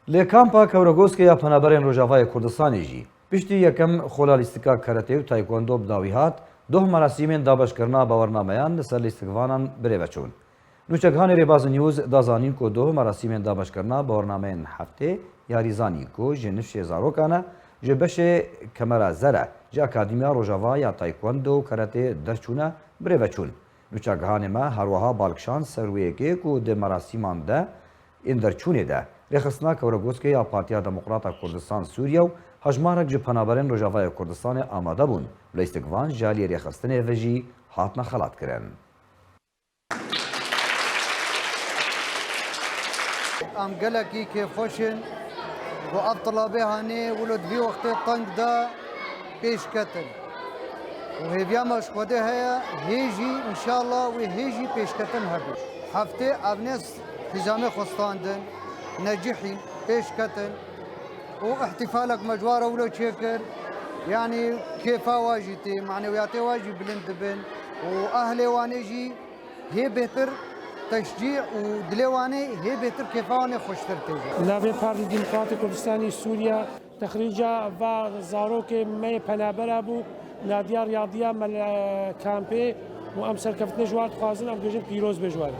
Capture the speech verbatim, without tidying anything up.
Li kampa Kewregoskê ya Penaberên Rojavayê Kurdistanê jî piştî yekem xola lîstika karate û taekwondo bi dawî hat, doh merasîmên dabeşkirina bawernameyan li ser lîstikvanan birêve çûn. Nûçegihanê Rêbaz News da zanîn ku doh merasîmên dabeşkirina bawernameyan heftê yarîzanî ku ji nifşê zarokan e, ji beşê Kemera Zer e, ji Akademiya Rojava ya Taekwondo û Karate derçûne, birêve çûn. Nûçegihanê me her wiha balkişand ser wê yekê ku di merasîman de yên derçûnê de rêxistina Kewregoskê ya Partiya Demokrata Kurdistan Sûriye û hejmarek ji penaberên Rojavayê Kurdistanê amade bûn û lîstikvan ji aliyê rêxistinê ve jî hatine xelatkirin. Em gelekî kêfxweş in ku ev tilabê hanê wilo di vî wextê teng de pêş ketin. Û hêviya me ji Xwedê heye, hê jî, înşallah, wê hê jî pêşketin hebe. Heftê ev ne xizamê xwe standin, necihîn, pêş ketin û îhtîfalek me ji wa re wilo çêkir. Yanî kêfa wa jî tê, manewiyatê wa jî bilind dibin û ehlê Wanê jî hê bêhtir teşcî û dilê Wanê hê bêhtir kêfa Wanê xweştir tê. Navê Partî Demokratî Kurdistanî Sûriye Texrîca va zarokê me yê penabera bû, nadiya riyadiya me li kampê û em serkeftinê ji wan dixwazin, em dibêjin pîroz be ji wan.